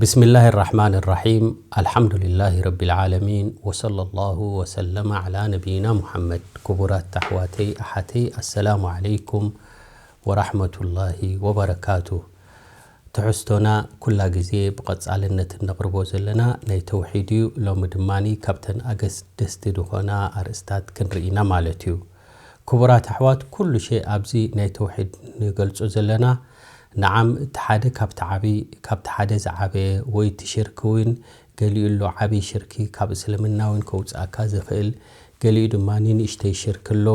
بسم الله الرحمن الرحيم. الحمد لله رب العالمين، وصلى الله وسلم على نبينا محمد. ክቡራት ኣሕዋተይ ኣሓተይ፣ ኣሰላሙ ዓለይኩም ወራሕመቱላሂ ወበረካቱ። ትሕዝቶና ኩላ ግዜ ብቐጻልነት እነቕርቦ ዘለና ናይ ተውሒድ እዩ። ሎሚ ድማ ካብተን ኣገደስቲ ዝኾና ኣርእስታት ክንርኢ ኢና ማለት እዩ። ክቡራት ኣሕዋት፣ ኩሉ ሸይ ኣብዚ ናይ ተውሒድ ንገልጾ ዘለና፣ ንዓም እቲ ሓደ ካብቲ ዓቢ፣ ካብቲ ሓደ ዝዓበየ፣ ወይ እቲ ሽርክ እውን ገሊኡ ኣሎ ዓቢ ሽርኪ ካብ እስልምና እውን ከውጽኣካ ዝኽእል፣ ገሊኡ ድማ ንንእሽተይ ሽርክ ኣሎ፣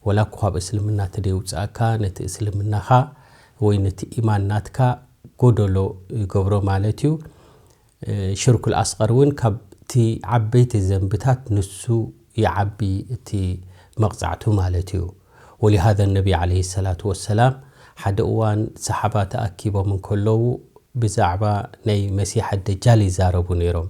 ወላ እኮ ካብ እስልምና ተደይውጽኣካ፣ ነቲ እስልምናኻ ወይ ነቲ ኢማን ናትካ ጎደሎ ይገብሮ ማለት እዩ። ሽርኩል ኣስቐር እውን ካብቲ ዓበይቲ ዘንብታት ንሱ ይዓቢ እቲ መቕጻዕቱ ማለት እዩ። ወሊሃذا ነቢ ዓለይሂ ሰላቱ ወሰላም ሓደ እዋን ሰሓባ ተኣኪቦም እንከለዉ ብዛዕባ ናይ መሲሕ ደጃል ይዛረቡ ነይሮም።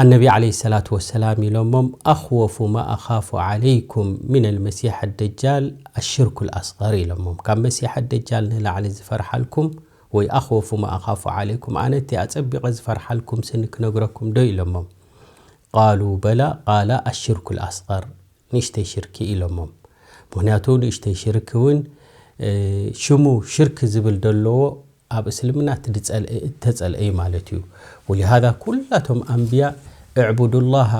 ኣነቢ ዓለይሂ ሰላቱ ወሰላም ኢሎሞም፣ أخوف ما أخاف عليكم من المسيح الدجال الشرك الأصغر ኢሎሞም። ካብ መሲሕ ደጃል ንላዕሊ ዝፈርሓልኩም ወይ أخوف ما أخاف عليكم፣ ኣነ እቲ ኣጸቢቐ ዝፈርሓልኩም ስኒ ክነግረኩም ዶ ኢሎሞም። قالوا بلى، قال الشرك الأصغر، ንእሽተይ ሽርኪ ኢሎሞም። ምኽንያቱ ንእሽተይ ሽርኪ እውን ሽሙ ሽርክ ዝብል ደለዎ ኣብ እስልምና እቲ ዝጸልአ፣ እተጸልአ እዩ ማለት እዩ። ولهذا ኩላቶም ኣንብያ اعبدوا الله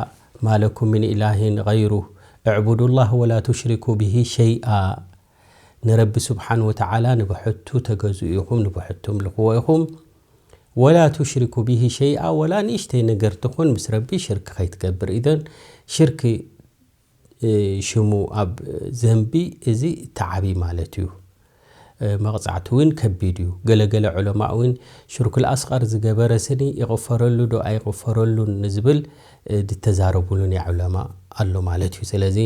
ما لكم من إله غيره، اعبدوا الله ولا تشركوا به شيئا، ንረቢ ስብሓን ወተዓላ ንብሕቱ ተገዝኡ ኢኹም፣ ንብሕቱ ምልኽዎ ኢኹም። ولا تشركوا به شيئا، ወላ ንእሽተይ ነገር ትኹን ምስ ረቢ ሽርክ ከይትገብር። ኢዘን ሽርክ ሽሙ ኣብ ዘንቢ እዚ ተዓቢ ማለት እዩ። መቕጻዕቲ እውን ከቢድ እዩ። ገለገለ ዑለማ እውን ሽርኩል ኣስቐር ዝገበረ ስኒ ይቕፈረሉ ዶ ኣይቕፈረሉን ንዝብል ዝተዛረቡሉን ዑለማ ኣሎ ማለት እዩ። ስለዚ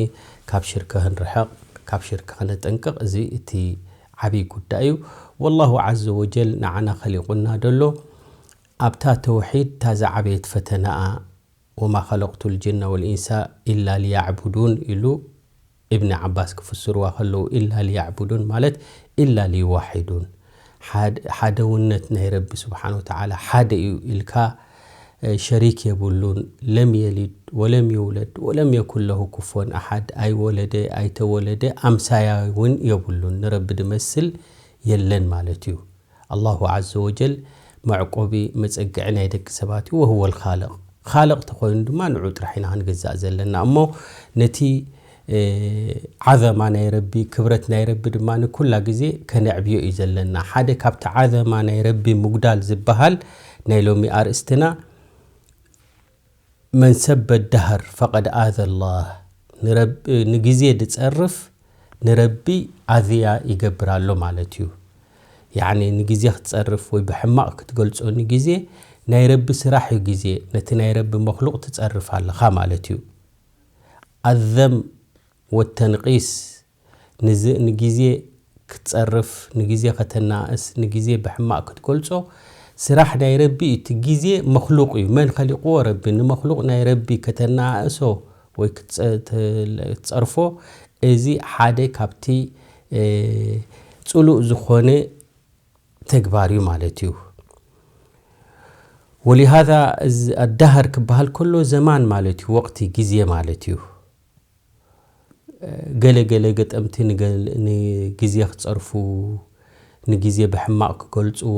ካብ ሽርክ ክንርሕቕ፣ ካብ ሽርክ ክነጠንቅቕ፣ እዚ እቲ ዓብይ ጉዳይ እዩ። ወላሁ ዓዘ ወጀል ንዓና ኸሊቑና ደሎ ኣብታ ተውሒድ እታ ዝዓበየት ፈተናኣ። وما خلقت الجن والإنس إلا ليعبدون ኢሉ እብኒ ዓባስ ክፍስርዋ ከለዉ፣ إلا ليعبدون ማለት إلا ليوحدون፣ ሓደውነት ናይ ረቢ ስብሓን ወተዓላ ሓደ እዩ ኢልካ ሸሪክ የብሉን። لم يلد ولم يولد ولم يكن له كفوا أحد፣ ኣይወለደ ኣይተወለደ ኣምሳያ እውን የብሉን፣ ንረቢ ድመስል የለን ማለት እዩ። ኣላሁ ዓዘ ወጀል መዕቆቢ መጸግዒ ናይ ደቂ ሰባት እዩ። وهو الخالق، ኻልቕ ተኾይኑ ድማ ንዑ ጥራሕ ኢና ክንግዛእ ዘለና። እሞ ነቲ ዓዘማ ናይ ረቢ፣ ክብረት ናይ ረቢ ድማ ንኩላ ግዜ ከነዕብዮ እዩ ዘለና። ሓደ ካብቲ ዓዘማ ናይ ረቢ ምጉዳል ዝበሃል ናይ ሎሚ ኣርእስትና መን ሰበ ደህር ፈቐድ ኣዘ ላህ፣ ንግዜ ድጸርፍ ንረቢ ኣዝያ ይገብር ኣሎ ማለት እዩ። ያዕኒ ንግዜ ክትጸርፍ ወይ ብሕማቕ ክትገልጾ ንግዜ ናይ ረቢ ስራሕ እዩ። ግዜ ነቲ ናይ ረቢ መክሉቕ ትጸርፍ ኣለኻ ማለት እዩ። ኣዘም ወተንቂስ ንግዜ ክትጸርፍ፣ ንግዜ ከተናእስ፣ ንግዜ ብሕማቕ ክትገልጾ ስራሕ ናይ ረቢ እዩ። እቲ ግዜ መክሉቕ እዩ። መን ኸሊቕዎ? ረቢ። ንመክሉቕ ናይ ረቢ ከተናእሶ ወይ ክትጸርፎ፣ እዚ ሓደ ካብቲ ጽሉእ ዝኾነ ተግባር እዩ ማለት እዩ። ወሊሃዛ ኣዳሃር ክበሃል ከሎ ዘማን ማለት እዩ፣ ወቕቲ፣ ግዜ ማለት እዩ። ገለ ገለ ገጠምቲ ንግዜ ክጸርፉ፣ ንግዜ ብሕማቕ ክገልጽዎ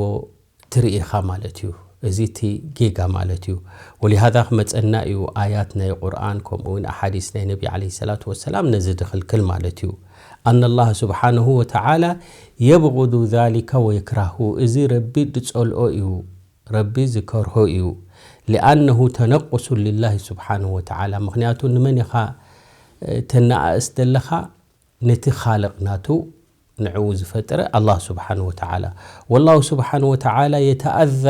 ትርኢ ኢኻ ማለት እዩ። እዚ እቲ ጌጋ ማለት እዩ። ወሊሃዛ ክመጸና እዩ ኣያት ናይ ቁርኣን ከምኡ እውን ኣሓዲስ ናይ ነቢ ዓለይሂ ሰላቱ ወሰላም ነዚ ድኽልክል ማለት እዩ። ኣነ ኣላህ ስብሓንሁ ወተዓላ የብغዱ ዛሊከ ወየክራሁ፣ እዚ ረቢ ድጸልኦ እዩ። ረቢ ዝከርሆ እዩ። ሊኣነሁ ተነቁሱ ሊላሂ ስብሓንሁ ወተዓላ። ምኽንያቱ ንመን ኢኻ ተነኣእስ ዘለኻ? ነቲ ኻልቕ ናቱ ንዕኡ ዝፈጠረ ኣላህ ስብሓንሁ ወተዓላ። ወላሁ ስብሓንሁ ወተዓላ የተኣዛ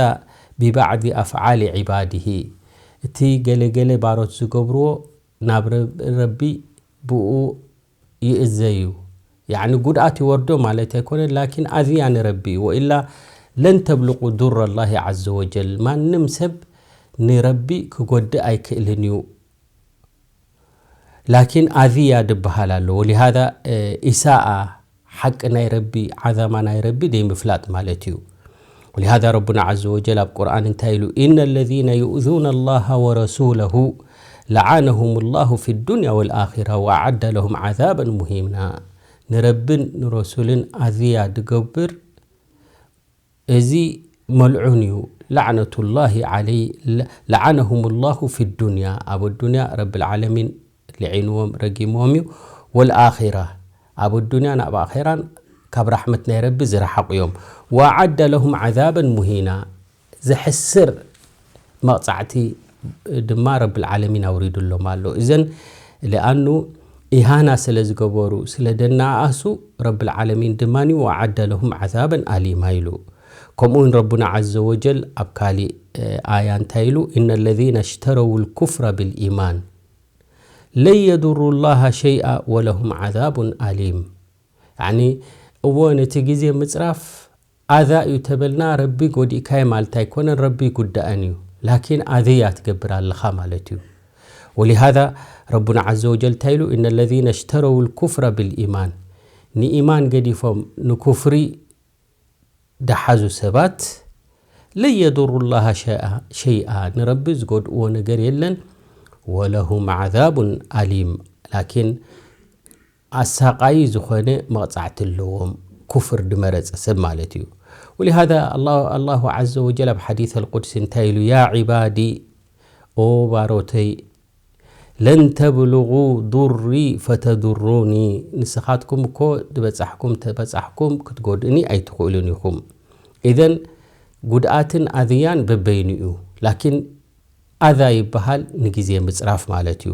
ቢባዕዲ ኣፍዓሊ ዒባድሂ። እቲ ገለገለ ባሮት ዝገብርዎ ናብ ረቢ ብኡ ይእዘ እዩ። ያዕኒ ጉድኣት ይወርዶ ማለት ኣይኮነን፣ ላኪን ኣዝያ ንረቢ እዩ። ወኢላ ለን ተብልቁ ዱረ ላሂ ዓዘ ወጀል። ማንም ሰብ ንረቢ ክጎድእ ኣይክእልን እዩ። ላኪን ኣዝያ ድበሃል ኣሎ። ወሊሃዛ ኢሳኣ ሓቂ ናይ ረቢ፣ ዓዛማ ናይ ረቢ ደይምፍላጥ ማለት እዩ። ولهذا ربنا عز وجل ኣብ ቁርኣን እንታይ ኢሉ? إن الذين يؤذون الله ورسوله لعنهم الله في الدنيا والآخرة وأعد لهم عذابا مهينا። ንረብን ንረሱልን ኣዝያ ድገብር እዚ መልዑን እዩ። لعنة الله عليه، لعنهم الله في الدنيا، ኣብ ኣዱንያ ረብል ዓለሚን ልዒንዎም ረጊምዎም እዩ። والآخرة، ኣብ ኣዱንያን ኣብ ኣኼራን ካብ ራሕመት ናይ ረቢ ዝረሓቑ እዮም። وأعد لهم عذابا مهينا، ዘሕስር መቕጻዕቲ ድማ ረብል ዓለሚን ኣውሪዱሎም ኣሎ። እዘን ሊኣኑ ኢሃና ስለ ዝገበሩ፣ ስለ ደነኣኣሱ፣ ረብል ዓለሚን ድማ وأعد لهم عذابا أليما ኢሉ። ከምኡ እውን ረቡና ዓዘ ወጀል ኣብ ካሊእ ኣያ እንታይ ኢሉ? إن الذين اشتروا الكفر بالإيمان لن يضروا الله شيئا ولهم عذاب أليم። ያኒ እዎ ነቲ ግዜ ምጽራፍ ኣዛ እዩ ተበልና ረቢ ጎዲእካዮ ማለት ኣይኮነን፣ ረቢ ይጉዳእን እዩ። ላኪን ኣዝያ ትገብር ኣለኻ ማለት እዩ። ولهذا ረቡና ዓዘ ወጀል እንታይ ኢሉ? إن الذين اشتروا الكفر بالإيمان፣ ንኢማን ገዲፎም ንኩፍሪ ደሓዙ ሰባት لن يضروا الله شيئا، ንረቢ ዝጎድእዎ ነገር የለን። ولهم عذاب أليم، ላኪን ኣሳቓዪ ዝኾነ መቕጻዕቲ ኣለዎም። ኩፍር ድመረጸ ሰብ ማለት እዩ። ولهذا الله، الله عز وجل ኣብ ሓዲስ ኣልቁድሲ እንታይ ኢሉ? يا عبادي، ኦ ባሮተይ፣ لن تبلغوا ضري فتضروني، ንስኻትኩም እኮ ዝበጻሕኩም ተበጻሕኩም ክትጎድእኒ ኣይትኽእሉን ኢኹም። ኢዘን ጉድኣትን ኣዝያን በበይኑ እዩ። ላኪን ኣዛ ይበሃል ንግዜ ምጽራፍ ማለት እዩ።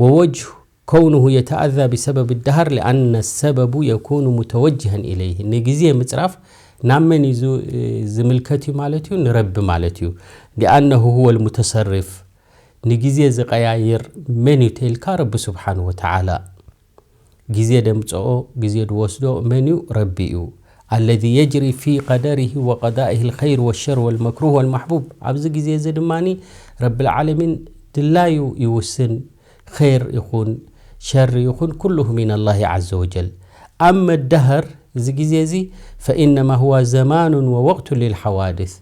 ووجه كونه يتأذى بسبب الدهر لأن السبب يكون متوجها إليه። ንግዜ ምጽራፍ ናብ መን እዩ ዝ-፣ ዝምልከት እዩ ማለት እዩ? ንረቢ ማለት እዩ። لأنه هو المتصرف። ንግዜ ዝቀያይር መን እዩ ተልካ? ረቢ ስብሓን ወተዓላ። ግዜ ደምጽኦ፣ ግዜ ድወስዶ መን እዩ? ረቢ እዩ። الذي يجري في قدره وقضائه الخير والشر والمكروه والمحبوب። ኣብዚ ግዜ እዚ ድማ ረብል ዓለሚን ድላዩ ይውስን። ኸይር ይኹን ሸር ይኹን ኩሉሁ ሚን ኣላሂ ዓዘ ወጀል። ኣመ ደህር፣ እዚ ግዜ እዚ፣ ፈኢነማ ሁዋ ዘማኑን ወወቅቱን ሊልሓዋድስ።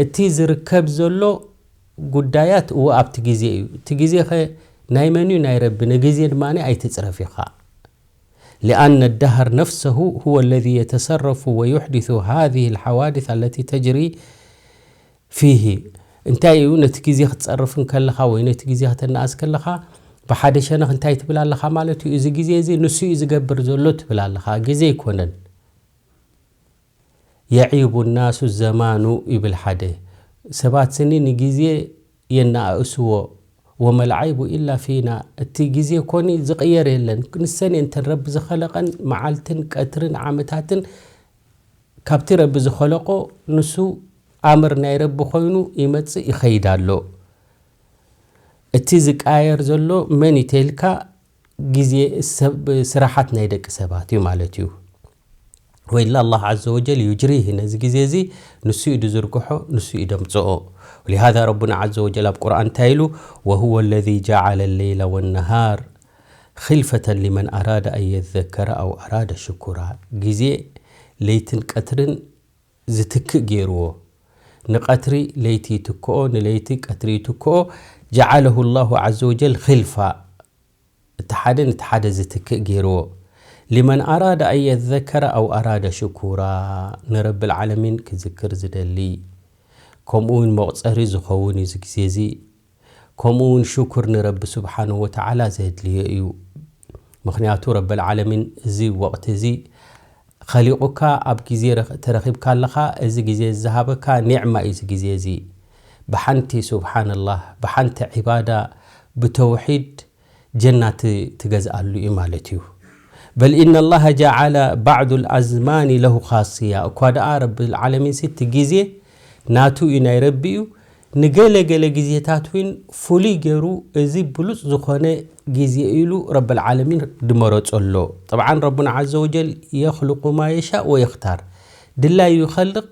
እቲ ዝርከብ ዘሎ ጉዳያት እዎ ኣብቲ ግዜ እዩ። እቲ ግዜ ኸ ናይ መን እዩ? ናይ ረቢ። ንግዜ ድማ ኣይትጽረፍ ኢኻ። لأن الدهر نفسه هو الذي يتصرف ويحدث هذه الحوادث التي تجري فيه. እንታይ እዩ? ነቲ ግዜ ክትጸርፍ እንከለኻ ወይ ነቲ ግዜ ከተነኣስ ከለኻ፣ ብሓደ ሸነኽ እንታይ ትብል ኣለኻ ማለት እዩ? እዚ ግዜ እዚ ንሱ እዩ ዝገብር ዘሎ ትብል ኣለኻ። ግዜ ኣይኮነን። يعيب الناس الزمان ይብል ሓደ። ሰባት ስኒ ንግዜ የነኣእስዎ። وما العيب إلا فينا። እቲ ግዜ ኮኒ ዝቕየር የለን። ንሰን እየን እተን ረቢ ዝኸለቐን፣ መዓልትን ቀትርን ዓመታትን ካብቲ ረቢ ዝኸለቆ ንሱ ኣምር ናይ ረቢ ኮይኑ ይመጽእ ይኸይድ ኣሎ። እቲ ዝቃየር ዘሎ መን እዩ ተልካ ግዜ ሰብ፣ ስራሓት ናይ ደቂ ሰባት እዩ ማለት እዩ። ወኢላ ኣላህ ዓዘ ወጀል ዩጅሪህ፣ ነዚ ግዜ እዚ ንሱ እዩ ዝዝርግሖ፣ ንሱ እዩ ደምጽኦ። ولهذا ረቡና ዓዘ ወጀል ኣብ ቁርኣን እንታይ ኢሉ? وهو الذي جعل الليل والنهار خلفة لمن أراد أن يذكر أو أراد شكورا። ግዜ ለይትን ቀትርን ዝትክእ ገይርዎ። ንቀትሪ ለይቲ ይትክኦ፣ ንለይቲ ቀትሪ ይትክኦ። جعله الله عز وجل خلفة، እቲ ሓደ ነቲ ሓደ ዝትክእ ገይርዎ። لمن أراد أن يذكر أو أراد شكورا، ንረብል ዓለሚን ክዝክር ዝደሊ፣ ከምኡ እውን መቑጸሪ ዝኸውን እዩ እዚ ግዜ እዚ። ከምኡ እውን ሽኩር ንረቢ ስብሓንሁ ወተዓላ ዘድልዮ እዩ። ምኽንያቱ ረብል ዓለሚን እዚ ወቕቲ እዚ ኸሊቑካ ኣብ ግዜ ረኽ-፣ ተረኺብካ ኣለኻ። እዚ ግዜ ዝሃበካ ኒዕማ እዩ። እዚ ግዜ እዚ ብሓንቲ፣ ሱብሓነላህ፣ ብሓንቲ ዒባዳ ብተውሒድ ጀና ት-፣ ትገዝኣሉ እዩ ማለት እዩ። بل إن الله جعل بعض الأزمان له خاصية። እኳ ደኣ ረብል ዓለሚን ሲ እቲ ግዜ ናቱ እዩ፣ ናይ ረቢ እዩ። ንገለ ገለ ግዜታት እውን ፍሉይ ገይሩ እዚ ብሉጽ ዝኾነ ግዜ ኢሉ ረብል ዓለሚን ድመረጾ ኣሎ። ጠብዓን ረቡና ዓዘ ወጀል የኽልቁ ማ የሻእ ወየኽታር፣ ድላዩ ይኸልቕ፣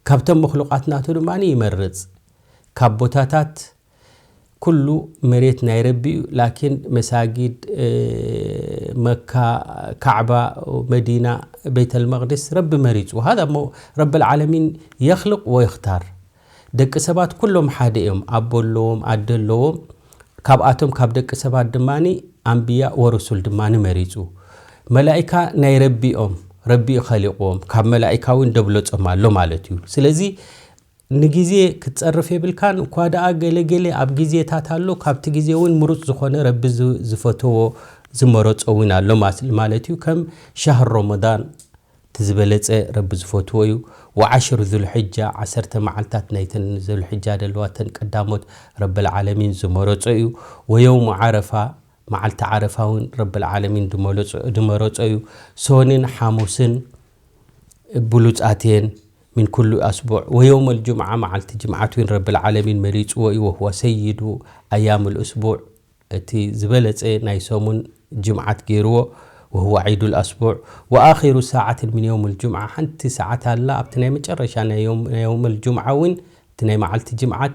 ካብቶም መኽሉቃት ናቱ ድማ ይመርጽ። ካብ ቦታታት፣ ኩሉ መሬት ናይ ረቢ እዩ። ላኪን መሳጊድ መካ፣ ካዕባ፣ መዲና፣ ቤተል መቅድስ ረቢ መሪፁ። ሃዛ እሞ ረብል ዓለሚን የኽልቕ ወየኽታር። ደቂ ሰባት ኩሎም ሓደ እዮም። ኣቦ ኣለዎም፣ ኣደ ኣለዎም። ካብኣቶም ካብ ደቂ ሰባት ድማ ኣንብያ ወሩሱል ድማ መሪፁ። መላኢካ ናይ ረቢ እዮም፣ ረቢ እዩ ኸሊቕዎም። ካብ መላኢካ እውን ደብለጾም ኣሎ ማለት እዩ። ስለዚ ንግዜ ክትጸርፍ የብልካን። እኳ ደኣ ገለገለ ኣብ ግዜታት ኣሎ፣ ካብቲ ግዜ እውን ምሩጽ ዝኾነ ረቢ ዝ-፣ ዝፈተዎ ዝመረጾ እውን ኣሎ ማስ-፣ ማለት እዩ። ከም ሻህር ረመዳን እቲ ዝበለጸ ረቢ ዝፈትዎ እዩ። ወዓሽር ዙልሕጃ፣ ዓሰርተ መዓልታት ናይተን ዙልሕጃ ደለዋ፣ ተን ቀዳሞት ረብል ዓለሚን ዝመረጾ እዩ። ወየውሙ ዓረፋ፣ መዓልቲ ዓረፋ እውን ረብል ዓለሚን ድመረጾ-፣ ድመረጾ እዩ። ሶንን ሓሙስን ብሉጻት እየን፣ ምን ኩሉ ኣስቡዕ። ወየውመል ጁምዓ፣ መዓልቲ ጅምዓት እውን ረብል ዓለሚን መሪጽዎ እዩ። ወሁወ ሰይዱ ኣያምል እስቡዕ፣ እቲ ዝበለጸ ናይ ሰሙን ጅምዓት ገይርዎ። ወሁወ ዒዱል ኣስቡዕ። ወኣኺሩ ሰዓትን ምን የውምል ጁምዓ፣ ሓንቲ ሰዓት ኣላ ኣብቲ ናይ መጨረሻ ናይ የውም-፣ ናይ የውመል ጁምዓ እውን፣ እቲ ናይ መዓልቲ ጅምዓት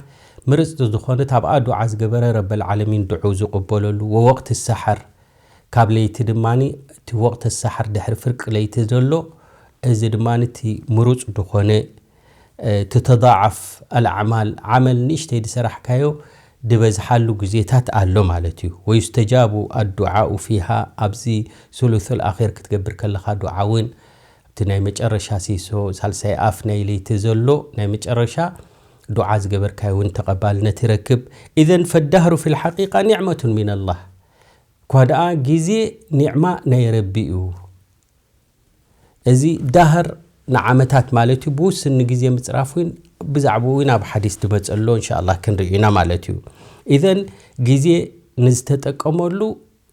ምርጽቲ ዝኾነት ኣብኣ ዱዓ ዝገበረ ረበል ዓለሚን ድዑ ዝቕበለሉ። ወወቕቲ ሰሓር፣ ካብ ለይቲ ድማኒ እቲ ወቕቲ ሰሓር ድሕሪ ፍርቂ ለይቲ ዘሎ፣ እዚ ድማኒ እቲ ምሩጽ ዝኾነ፣ እ፣ ትተዳዓፍ ኣልኣዕማል፣ ዓመል ንእሽተይ ዝሰራሕካዮ ድበዝሓሉ ግዜታት ኣሎ ማለት እዩ። ወዩስተጃቡ ኣዱዓኡ ፊሃ፣ ኣብዚ ሱሉሱል ኣኺር ክትገብር ከለኻ ዱዓ እውን፣ እቲ ናይ መጨረሻ ሲሶ፣ ሳልሳይ ኣፍ ናይ ለይቲ ዘሎ ናይ መጨረሻ ዱዓ ዝገበርካዮ እውን ተቐባልነት ይረክብ። ኢዘን ፈዳህሩ ፊል ሓቂቃ ኒዕመቱን ሚነላህ። እኳ ደኣ ግዜ ኒዕማ ናይ ረቢ እዩ። እዚ ዳህር ንዓመታት ማለት እዩ። ብውስን ንግዜ ምጽራፍ እውን ብዛዕባኡ እውን ኣብ ሓዲስ ድመጸ ኣሎ፣ እንሻኣላህ ክንርኢ ኢና ማለት እዩ። ኢዘን ግዜ ንዝተጠቀመሉ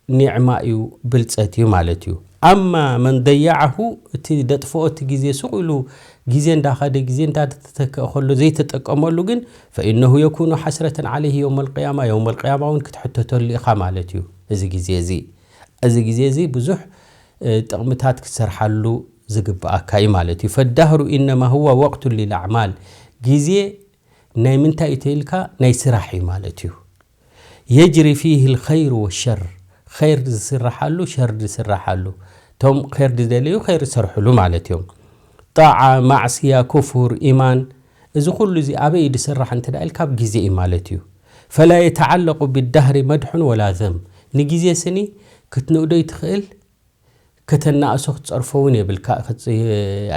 ኒዕማ እዩ፣ ብልጸት እዩ ማለት እዩ። ኣማ መን ደያዐሁ፣ እቲ ደጥፍኦ እቲ ግዜ፣ ሱቕ ኢሉ ግዜ እንዳኸደ፣ ግዜ እንዳተተክአ ከሎ ዘይተጠቀመሉ ግን፣ ፈኢነሁ የኩኑ ሓስረተን ዓለይሂ የውመል ቅያማ፣ የውመል ቅያማ እውን ክትሕተተሉ ኢኻ ማለት እዩ። እዚ ግዜ እዚ፣ እዚ ግዜ እዚ ብዙሕ፣ እ፣ ጥቕምታት ክትሰርሓሉ ዝግብኣካ እዩ ማለት እዩ። ፈዳህሩ ኢነማ ሁወ ወቅቱን ሊልኣዕማል፣ ግዜ ናይ ምንታይ እዩ ተይልካ፣ ናይ ስራሕ እዩ ማለት እዩ። የጅሪ ፊህ ልኸይሩ ወሸር፣ ኸይር ዝስራሓሉ፣ ሸር ዝስራሓሉ። እቶም ኸይር ዝደለዩ ኸይር ዝሰርሕሉ ማለት እዮም። ጣዓ፣ ማዕስያ፣ ኩፉር፣ ኢማን፣ እዚ ኩሉ እዚ ኣበይ እዩ ዝስራሕ እንተ ደኣ ኢልካ፣ ኣብ ግዜ እዩ ማለት እዩ። ፈላ የተዓለቁ ብዳህሪ መድሑን ወላ ዘም፣ ንግዜ ስኒ ክትንእዶ ይትኽእል፣ ከተናእሶ ክትጸርፎ እውን የብልካ፣ ክጽ-፣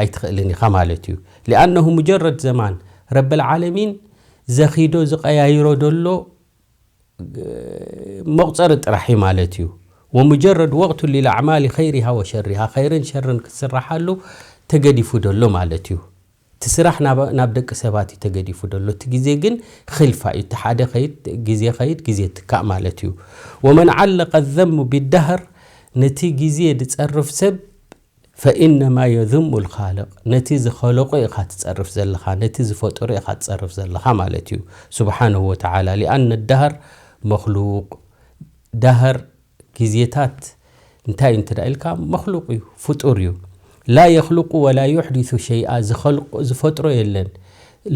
ኣይትኽእልን ኢኻ ማለት እዩ። ሊኣነሁ ሙጀረድ ዘማን፣ ረብል ዓለሚን ዘኺዶ ዝቐያይሮ ዘሎ መቑጸሪ ጥራሕ እዩ ማለት እዩ። ወሙጀረድ ወቕቱ ሊልኣዕማሊ ኸይሪሃ ወሸሪሃ፣ ኸይርን ሸርን ክትስራሓሉ ተገዲፉ ዘሎ ማለት እዩ። እቲ ስራሕ ናብ፣ ናብ ደቂ ሰባት እዩ ተገዲፉ ዘሎ። እቲ ግዜ ግን ኺልፋ እዩ። እቲ ሓደ ኸይድ፣ ግዜ ኸይድ፣ ግዜ ትካእ ማለት እዩ። ወመን ዓለቀ ዘሙ ቢዳህር፣ ነቲ ግዜ ዝጸርፍ ሰብ፣ ፈኢነማ የዝሙ ልኻልቅ፣ ነቲ ዝኸለቆ ኢኻ ትጸርፍ ዘለኻ፣ ነቲ ዝፈጠሮ ኢኻ ትጸርፍ ዘለኻ ማለት እዩ። ስብሓነሁ ወተዓላ፣ ሊኣነ ዳህር መኽሉቅ፣ ዳህር ግዜታት እንታይ እዩ እንተ ኢልካ፣ መኽሉቅ እዩ፣ ፍጡር እዩ። ላ የኽልቁ ወላ ዩሕዲሱ ሸይኣ፣ ዝኸልቆ፣ ዝፈጥሮ የለን፣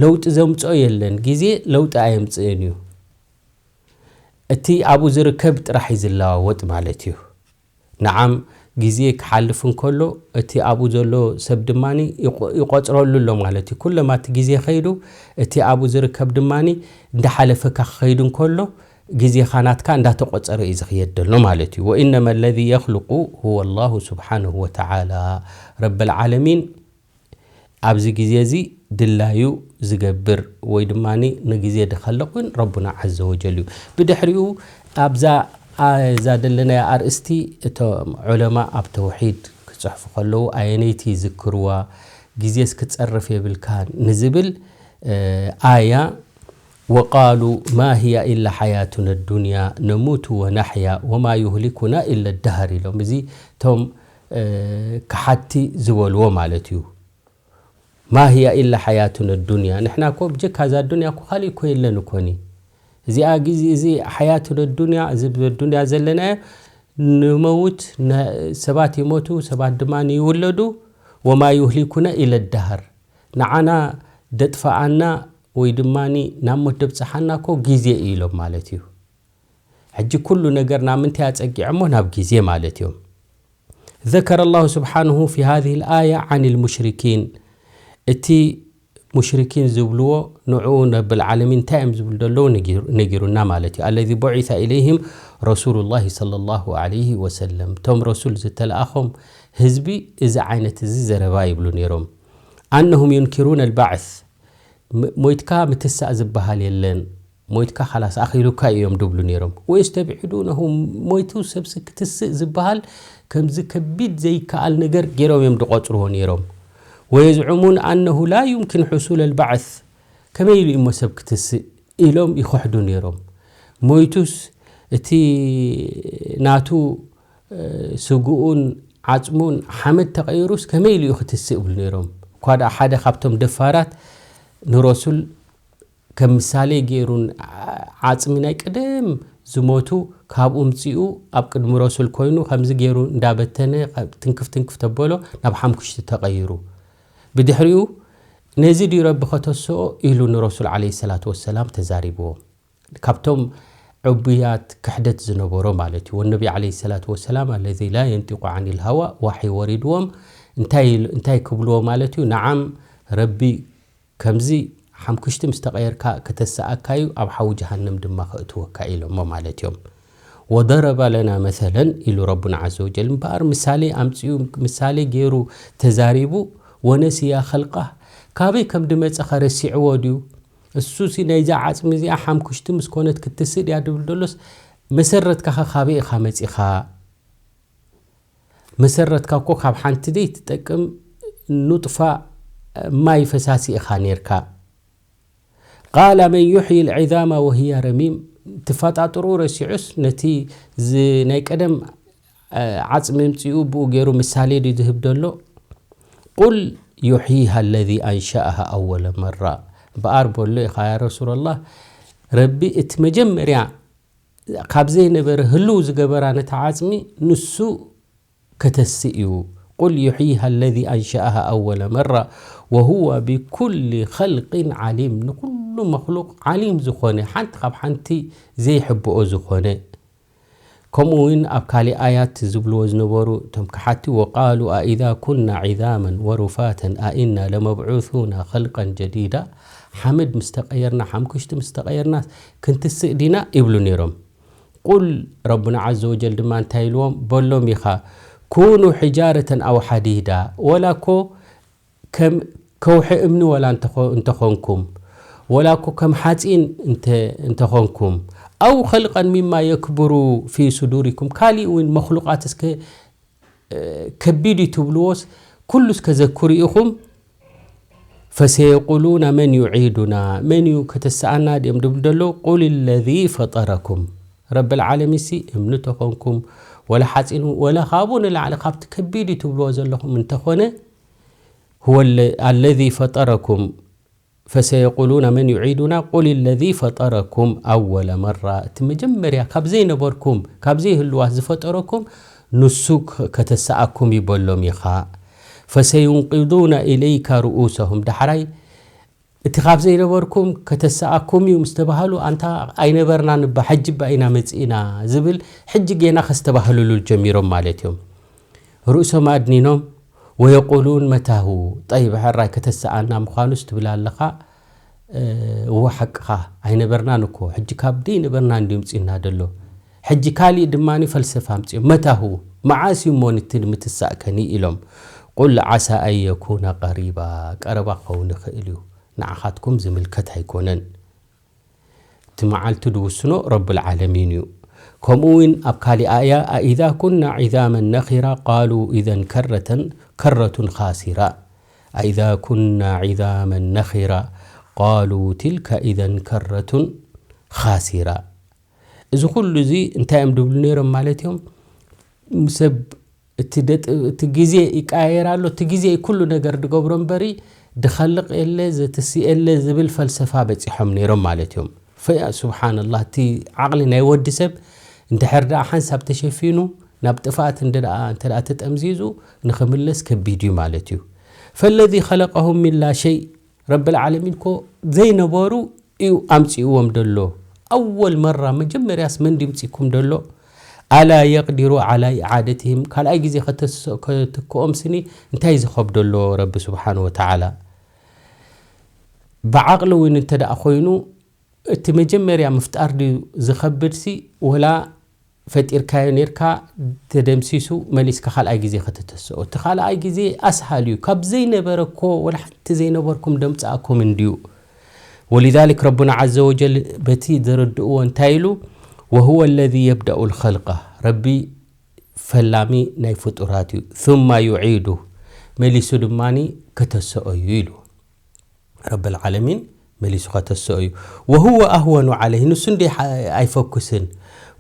ለውጢ ዘምጽኦ የለን። ግዜ ለውጢ ኣየምጽእን እዩ። እቲ ኣብኡ ዝርከብ ጥራሕ እዩ ዝለዋወጥ ማለት እዩ። ነዓም፣ ግዜ ክሓልፍ እንከሎ፣ እቲ ኣብኡ ዘሎ ሰብ ድማኒ ይቆ-፣ ይቆጽረሉ ኣሎ ማለት እዩ። ኩለማ እቲ ግዜ ኸይዱ፣ እቲ ኣብኡ ዝርከብ ድማኒ እንዳሓለፈካ ክኸይድ እንከሎ፣ ግዜኻ ናትካ እንዳተቆጸረ እዩ ዝኽየድ ዘሎ ማለት እዩ። ወኢነማ ለዚ የኽልቁ ሁወ ላሁ ስብሓነሁ ወተዓላ፣ ረብል ዓለሚን ኣብዚ ግዜ እዚ ድላዩ ዝገብር ወይ ድማ ንግዜ ድኸልቕ እውን ረቡና ዓዘ ወጀል እዩ። ብድሕሪኡ ኣብዛ፣ ኣ-፣ እዛ ዘለናያ ኣርእስቲ እቶም ዑለማ ኣብ ተውሒድ ክጽሕፉ ከለዉ ኣየነይቲ ይዝክርዋ፣ ግዜስ ክጸርፍ የብልካን ንዝብል፣ እ፣ ኣያ ወቃሉ ማ ህያ ኢላ ሓያቱና ዱንያ ነሙቱ ወናሕያ ወማ ዩህሊኩና ኢለ ዳህር ኢሎም። እዚ እቶም፣ እ፣ ከሓድቲ ዝበልዎ ማለት እዩ። ማ ህያ ኢላ ሓያቱና ዱንያ፣ ንሕና እኮ ብጀካ እዛ ዱንያ እኮ ካሊእ እኮ የለን እኮኒ። እዚኣ ግዜ፣ እዚ ሓያቱና ዱንያ፣ እዚ ዱንያ ዘለናዮ ንመውት፣ ነ-፣ ሰባት ይሞቱ፣ ሰባት ድማ ይውለዱ። ወማ ዩህሊኩና ኢለ ዳህር፣ ንዓና ደጥፍኣና ወይ ድማ ናብ ሞት ደብፅሓና እኮ ግዜ እዩ ኢሎም ማለት እዩ። ሕጂ ኩሉ ነገር ናብ ምንታይ ኣፀጊዖሞ? ናብ ግዜ ማለት እዮም። ذكر الله سبحانه في هذه الآية عن المشركين، እቲ ሙሽሪኪን ዝብልዎ ንዕኡ ረብል ዓለሚን እንታይ እዮም ዝብሉ ዘለዉ ነጊሩ- ነጊሩና ማለት እዩ። الذي بعث إليهم رسول الله صلى الله عليه وسلم، እቶም ረሱል ዝተለኣኾም ህዝቢ እዚ ዓይነት እዚ ዘረባ ይብሉ ነይሮም። أنهم ينكرون البعث፣ ም- ሞይትካ ምትሳእ ዝበሃል የለን፣ ሞይትካ ካላስ ኣኺሉካ እዮም ድብሉ ነይሮም። ويستبعدونه، ሞይቱ ሰብሲ ክትስእ ዝበሃል ከምዚ ከቢድ ዘይከኣል ነገር ገይሮም እዮም ድቆፅርዎ ነይሮም። ويزعمون أنه لا يمكن حصول البعث، ከመይ ኢሉ እሞ ሰብ ክትስእ ኢሎም ይኸሕዱ ነይሮም። ሞይቱስ እቲ ናቱ ስግኡን ዓፅሙን ሓመድ ተቐይሩስ ከመይ ኢሉ እዩ ክትስእ ይብሉ ነይሮም። እኳ ደኣ ሓደ ካብቶም ደፋራት ንረሱል ከም ምሳሌ ገይሩን ዓፅሚ ናይ ቅድም ዝሞቱ ካብኡ ምፅኡ ኣብ ቅድሚ ረሱል ኮይኑ ከምዚ ገይሩ እንዳበተነ ትንክፍ ትንክፍ ተበሎ ናብ ሓምኩሽቲ ተቐይሩ። ብድሕሪኡ ነዚ ድዩ ረቢ ከተስኦ ኢሉ ንረሱል ዓለይሂ ሰላቱ ወሰላም ተዛሪብዎ። ካብቶም ዕቡያት ክሕደት ዝነበሮ ማለት እዩ። ወነቢ ዓለይሂ ሰላቱ ወሰላም الذي لا ينطق عن الهوى ዋሒ ወሪድዎም እንታይ እንታይ ክብልዎ ማለት እዩ? ነዓም ረቢ ከምዚ ሓምኩሽቲ ምስ ተቐየርካ ከተሰኣካ እዩ፣ ኣብ ሓዊ ጀሃነም ድማ ከእትወካ ኢሎሞ ማለት እዮም። وضرب لنا مثلا ኢሉ ረቡና ዓዘ ወጀል እምበኣር ምሳሌ ኣምፅኡ ምሳሌ ገይሩ ተዛሪቡ ወነሲያ ኸልቃህ ካበይ ከም ድመፀ ኸረሲዕዎ ድዩ? እሱሲ ናይዛ ዓፅሚ እዚኣ ሓምኩሽቲ ምስ ኮነት ክትስእ ድያ ድብል ደሎስ መሰረትካ ኸ ካበይ ኢኻ መፂኻ? መሰረትካ እኮ ካብ ሓንቲ ደይ ትጠቅም ኑጥፋ ማይ ፈሳሲ ኢኻ ነርካ። قال من يحيي العظام وهي رميم ትፈጣጥሩ ረሲዑስ ነቲ ናይ ቀደም ዓፅሚ ምፅኡ ብኡ ገይሩ ምሳሌ ድዩ ዝህብ ደሎ? قل يحييها الذي أنشأها أول مرة እምበኣር በሎ ኢኻ ያ ረሱላላህ ረቢ እቲ መጀመርያ ካብ ዘይነበረ ህልው ዝገበራ ነታ ዓፅሚ ንሱ ከተስእ እዩ። قل يحييها الذي أنشأها أول مرة وهو بكل خلق عليم ንኩሉ መክሉቅ ዓሊም ዝኾነ ሓንቲ ካብ ሓንቲ ዘይሕብኦ ዝኾነ ከምኡ እውን ኣብ ካሊእ ኣያት ዝብልዎ ዝነበሩ እቶም ከሓቲ وقالوا أإذا كنا عظاما ورفاتا أإنا لمبعوثون خلقا جديدا ሓመድ ምስ ተቐየርና ሓምኩሽቲ ምስ ተቐየርና ክንትስእ ዲና ይብሉ ነይሮም። قل ረቡና ዓዘ ወጀል ድማ እንታይ ኢልዎም በሎም ኢኻ ኩኑ ሕጃረተን ኣው ሓዲዳ ወላ እኮ ከም ከውሒ እምኒ ወላ እንተኾንኩም ወላ እኮ ከም ሓፂን እንተኾንኩም ኣው ኸልቀን ሚማ የክብሩ ፊ ሱዱሪኩም ካሊእ እውን መክሉቃት እስከ ከቢድ እዩ ትብልዎስ ኩሉ እስከ ዘክሩ ኢኹም ፈሰየቁሉና መን ዩዒዱና መን እዩ ከተሰኣና ድኦም ድብሉ ደሎ ቁል ለዚ ፈጠረኩም ረብል ዓለሚንሲ እምኒ ተኾንኩም ወላ ሓፂኑ ወላ ካብኡ ንላዕሊ ካብቲ ከቢድ እዩ ትብልዎ ዘለኹም እንተኾነ هو الذي فطركم فسيقولون من يعيدنا قل الذي فطركم أول مرة እቲ መጀመርያ ካብ ዘይነበርኩም ካብ ዘይህልዋት ዝፈጠረኩም ንሱ ከተሰኣኩም ይበሎም ኢኻ فسينقضون إليك رؤوسهم ዳሕራይ እቲ ካብ ዘይነበርኩም ከተሰኣኩም እዩ ምስ ተባሃሉ ኣንታ ኣይነበርናን እባ ሕጂ እባ ኢና መፂእና ዝብል ሕጂ ጌና ከስተባህልሉ ጀሚሮም ማለት እዮም ርእሶም ኣድኒኖም ويقولون متى هو طيب ሕራይ ከተሰኣና ምዃኑስ ትብል ኣለኻ እወ ሓቅኻ ኣይነበርናን እኮ ሕጂ ካብ ደይ ነበርና እንድዩ ምፅና ደሎ ሕጂ ካሊእ ድማ ፈልሰፋ ኣምፅኦም መታሁ መዓስ እዩ እሞ ንቲ ምትሳእከኒ ኢሎም ቁል ዓሳ ኣን የኩነ ቀሪባ ቀረባ ክኸውን ይኽእል እዩ ንዓኻትኩም ዝምልከት ኣይኮነን እቲ መዓልቲ ድውስኖ ረብል ዓለሚን እዩ ከምኡ እውን ኣብ ካሊእ ኣያ ኣኢዛ ኩና ዒዛመን ነኺራ ቃሉ ኢዘን ከረተን ከረቱን ኻሲራ ኣኢዛ ኩና ዒዛመን ነኺራ ቃሉ ትልከ ኢዘን ከረቱን ኻሲራ እዚ ኩሉ እዚ እንታይ እዮም ድብሉ ነይሮም ማለት እዮም ሰብ እቲ ግዜ ይቃየር ኣሎ እቲ ግዜ ኩሉ ነገር ድገብሮ እምበሪ ድኸልቕ የለ ዘትስእ የለ ዝብል ፈልሰፋ በፂሖም ነይሮም ማለት እዮም ፈያ ስብሓንላህ እቲ ዓቕሊ ናይ ወዲ ሰብ እንድሕር ደኣ ሓንሳብ ተሸፊኑ ናብ ጥፍኣት እንተ ተጠምዚዙ ንኽምለስ ከቢድ እዩ ማለት እዩ ፈለዚ ኸለቀሁም ሚን ላ ሸይ ረብል ዓለሚን እኮ ዘይነበሩ እዩ ኣምጺእዎም ደሎ። ኣወል መራ መጀመርያስ መን ድምጺኩም ደሎ? ኣላ የቅዲሩ ዓላ ኢዓደትህም፣ ካልኣይ ግዜ ከተስ- ክትክኦም ስኒ እንታይ ዝኸብዶ ኣሎ? ረቢ ስብሓን ወተዓላ ብዓቕሊ እውን እንተ ደኣ ኮይኑ እቲ መጀመርያ ምፍጣር ድዩ ዝኸብድሲ፣ ወላ ፈጢርካዮ ነርካ ተደምሲሱ መሊስካ ካልኣይ ግዜ ከተተስኦ? እቲ ካልኣይ ግዜ ኣስሃል እዩ። ካብ ዘይነበረ እኮ ወላ ሓንቲ ዘይነበርኩም ደምፅኣኩም እንድዩ። ወሊዛሊክ ረቡና ዓዘ ወጀል በቲ ዘረድእዎ እንታይ ኢሉ? ወሁወ ለዚ የብደኡ ልኸልቀ፣ ረቢ ፈላሚ ናይ ፍጡራት እዩ። ثم يعيده፣ መሊሱ ድማ ከተሰኦ እዩ ኢሉ። ረብል ዓለሚን መሊሱ ከተሰኦ እዩ። ወሁወ ኣህወኑ ዓለይህ፣ ንሱ እንደ ኣይፈኩስን።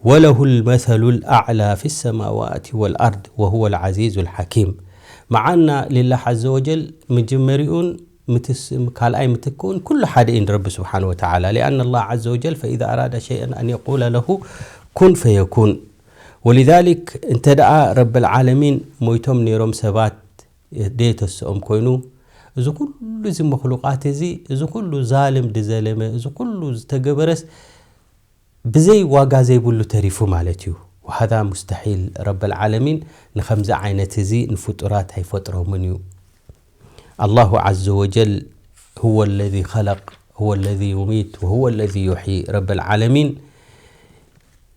ወለሁ ልመሰሉ ልኣዕላ ፊ ሰማዋት ወልኣርድ ወሁወ ልዓዚዙ ልሓኪም። መዓና ሊላህ ዓዘ ወጀል ምጅመሪኡን ምትስ- ካልኣይ ምትክኡን ኩሉ ሓደ እዩ ንረቢ ስብሓን ወተዓላ። ሊኣን ላህ ዓዘ ወጀል ፈኢዛ ኣራዳ ሸይአን ኣን የቁለ ለሁ ኩን ፈየኩን። ወሊዛሊክ እንተ ደኣ ረብል ዓለሚን ሞይቶም ነይሮም ሰባት ደየተስኦም ኮይኑ፣ እዚ ኩሉ እዚ መክሉቃት እዚ፣ እዚ ኩሉ ዛልም ድዘለመ፣ እዚ ኩሉ ዝተገበረስ ብዘይ ዋጋ ዘይብሉ ተሪፉ ማለት እዩ። ወሃዛ ሙስተሒል። ረብል ዓለሚን ንኸምዚ ዓይነት እዚ ንፍጡራት ኣይፈጥሮምን እዩ። ኣላሁ ዓዘ ወጀል ሁወ ለዚ ኸለቅ፣ ሁወ ለዚ ዩሚት ወሁወ ለዚ ዩሕዪ። ረብል ዓለሚን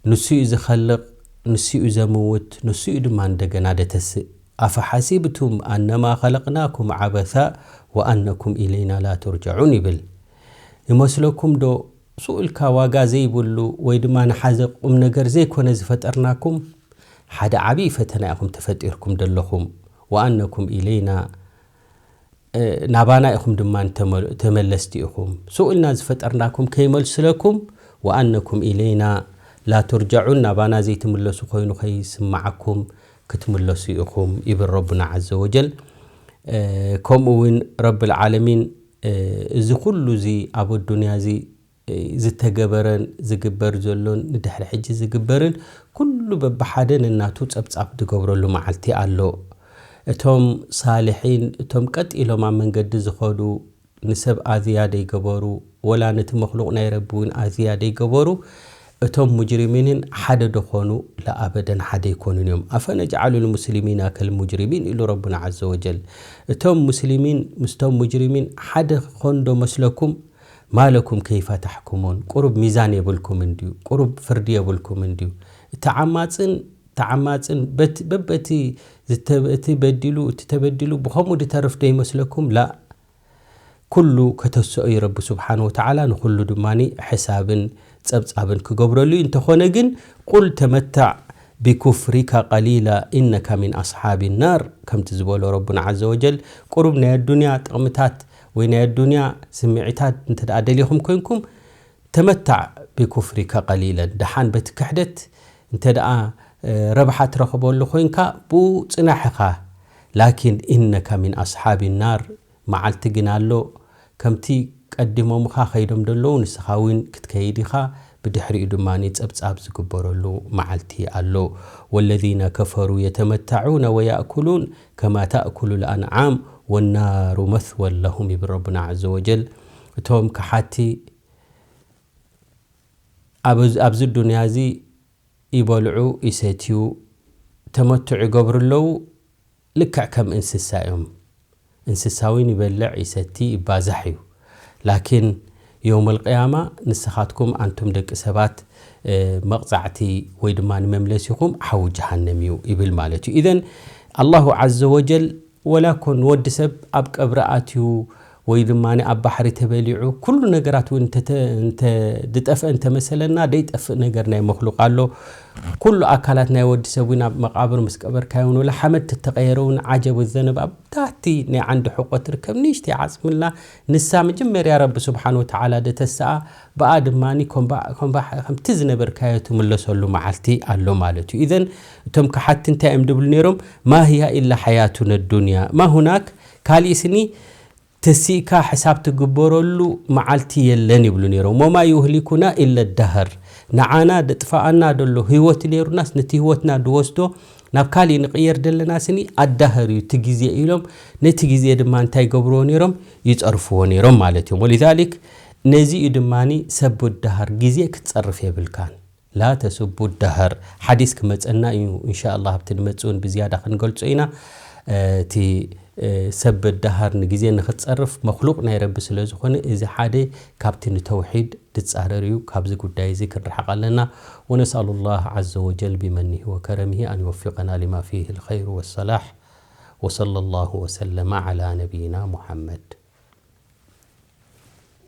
ንሱ እዩ ዝኸልቕ፣ ንሱ እዩ ዘምውት፣ ንሱ እዩ ድማ እንደገና ደተስእ። ኣፈሓሲብቱም ኣነማ ኸለቅናኩም ዓበሳ ወኣነኩም ኢለይና ላ ቱርጀዑን ይብል። ይመስለኩም ዶ ስኡልካ ዋጋ ዘይብሉ ወይ ድማ ንሓዘ ቁም ነገር ዘይኮነ ዝፈጠርናኩም? ሓደ ዓብዪ ፈተና ኢኹም ተፈጢርኩም ደለኹም። ወኣነኩም ኢለይና፣ እ፣ ናባና ኢኹም ድማ ንተመ- ተመለስቲ ኢኹም። ስኡልና ዝፈጠርናኩም ከይመልስለኩም፣ ወኣነኩም ኢለይና ላ ቱርጀዑን፣ ናባና ዘይትምለሱ ኮይኑ ከይስማዓኩም ክትምለሱ ኢኹም ይብል ረቡና ዓዘ ወጀል። እ፣ ከምኡ እውን ረብል ዓለሚን፣ እ፣ እዚ ኩሉ እዚ ኣብ ኣዱንያ እዚ ዝተገበረን ዝግበር ዘሎን ንድሕሪ ሕጂ ዝግበርን ኩሉ በብሓደ ነናቱ ጸብጻብ ዝገብረሉ መዓልቲ ኣሎ። እቶም ሳልሒን፣ እቶም ቀጥ ኢሎም ኣብ መንገዲ ዝኸዱ፣ ንሰብ ኣዝያ ደይገበሩ፣ ወላ ነቲ መክሉቕ ናይ ረቢ እውን ኣዝያ ደይገበሩ፣ እቶም ሙጅሪሚንን ሓደ ዶ ኾኑ? ለኣበደን ሓደ ኣይኮኑን እዮም። ኣፈነጅዓሉ ልሙስሊሚና ከልሙጅሪሚን ኢሉ ረቡና ዓዘ ወጀል። እቶም ሙስሊሚን ምስቶም ሙጅሪሚን ሓደ ኾን ዶ መስለኩም? ማለኩም ከይፈ ታሕኩሙን፣ ቁሩብ ሚዛን የብልኩም እንድዩ፣ ቁሩብ ፍርዲ የብልኩም እንድዩ። እቲ ዓማጽን ተዓማጽን በት- በበቲ ዝተ- እቲ በዲሉ እቲ ተበዲሉ ብኸምኡ ድተርፍ ዶ ይመስለኩም? ላ። ኩሉ ከተስኦ እዩ ረቢ ስብሓን ወተዓላ፣ ንኩሉ ድማ ሕሳብን ጸብጻብን ክገብረሉ እዩ። እንተኾነ ግን ቁል ተመታዕ ቢኩፍሪካ ቀሊላ ኢነካ ሚን ኣስሓቢ ናር፣ ከምቲ ዝበሎ ረቡና ዓዘ ወጀል። ቁሩብ ናይ ኣዱንያ ጥቕምታት ወይ ናይ ኣዱንያ ስምዒታት እንተ ደኣ ደሊኹም ኮይንኩም፣ ተመታዕ ቢኩፍሪካ ቀሊለን፣ ደሓን በቲ ክሕደት እንተ ደኣ ረብሓ ትረኽበሉ ኮይንካ ብኡ ጽናሕ ኢኻ። ላኪን ኢነካ ሚን ኣስሓቢ ናር፣ መዓልቲ ግን ኣሎ፣ ከምቲ ቀዲሞምኻ ከይዶም ዘለዉ ንስኻ እውን ክትከይድ ኢኻ። ብድሕሪኡ ድማ ጸብጻብ ዝግበረሉ መዓልቲ ኣሎ። ወለዚነ ከፈሩ የተመተዑነ ወየእኩሉን ከማ ተእኩሉ ልኣንዓም ወናሩ መስወን ለሁም ይብል ረቡና ዓዘ ወጀል። እቶም ከሓቲ ኣብ- ኣብዚ ዱንያ እዚ ይበልዑ ይሰትዩ ተመትዑ ይገብሩ ኣለዉ። ልክዕ ከም እንስሳ እዮም። እንስሳ እውን ይበልዕ ይሰቲ ይባዛሕ እዩ። ላኪን የውመል ቅያማ ንስኻትኩም ኣንቱም ደቂ ሰባት መቕፃዕቲ ወይ ድማ ንመምለሲኹም ሓዊ ጀሃነም እዩ ይብል ማለት እዩ። ኢዘን ኣላሁ ዓዘ ወጀል ወላ ኮን ወዲ ሰብ ኣብ ቀብሪ ኣትዩ ወይ ድማ ኣብ ባሕሪ ተበሊዑ ኩሉ ነገራት እውን እንተ ድጠፍአ እንተመሰለና ደይጠፍእ ነገር ናይ መክሉቅ ኣሎ። ኩሉ ኣካላት ናይ ወዲ ሰብ እውን ኣብ መቃብር ምስ ቀበርካዮ እውን ወላ ሓመድ ተተቀየረ እውን ዓጀብ ዘነብ ኣብ ታሕቲ ናይ ዓንዲ ሕቆ ትርከብ ንእሽተይ ዓፅምላ ንሳ መጀመርያ ረቢ ስብሓን ወተዓላ ደተሰኣ ብኣ ድማ ከምቲ ዝነበርካዮ ትምለሰሉ መዓልቲ ኣሎ ማለት እዩ። ኢዘን እቶም ከሓቲ እንታይ እዮም ድብሉ ነይሮም? ማ ህያ ኢላ ሓያቱነ ዱንያ ማ ሁናክ ካሊእ ስኒ ተሲእካ ሕሳብ ትግበረሉ መዓልቲ የለን ይብሉ ነይሮም። ወማ ዩህሊኩና ኢለ ዳህር፣ ንዓና ደጥፋኣና ደሎ ህይወት ነይሩናስ ነቲ ህይወትና ድወስዶ ናብ ካሊእ ንቕየር ደለና ስኒ ኣዳህር እዩ እቲ ግዜ ኢሎም ነቲ ግዜ ድማ እንታይ ገብርዎ ነይሮም? ይጸርፍዎ ነይሮም ማለት እዮም። ወሊዛሊክ ነዚ እዩ ድማ ሰቡ ዳሃር ግዜ ክትጸርፍ የብልካን። ላ ተስቡ ዳሃር ሓዲስ ክመጸና እዩ እንሻ ኣላህ ኣብቲ ንመጽእ እውን ብዝያዳ ክንገልጾ ኢና። እቲ ሰብ ዳሃር ንግዜ ንክትጸርፍ መክሉቅ ናይ ረቢ ስለ ዝኾነ እዚ ሓደ ካብቲ ንተውሒድ ዝጻረር እዩ። ካብዚ ጉዳይ እዚ ክንርሕቕ ኣለና። ونسأل الله عز وجل بمنه وكرمه أن يوفقنا لما فيه الخير والصلاح. وصلى الله وسلم على نبينا محمد.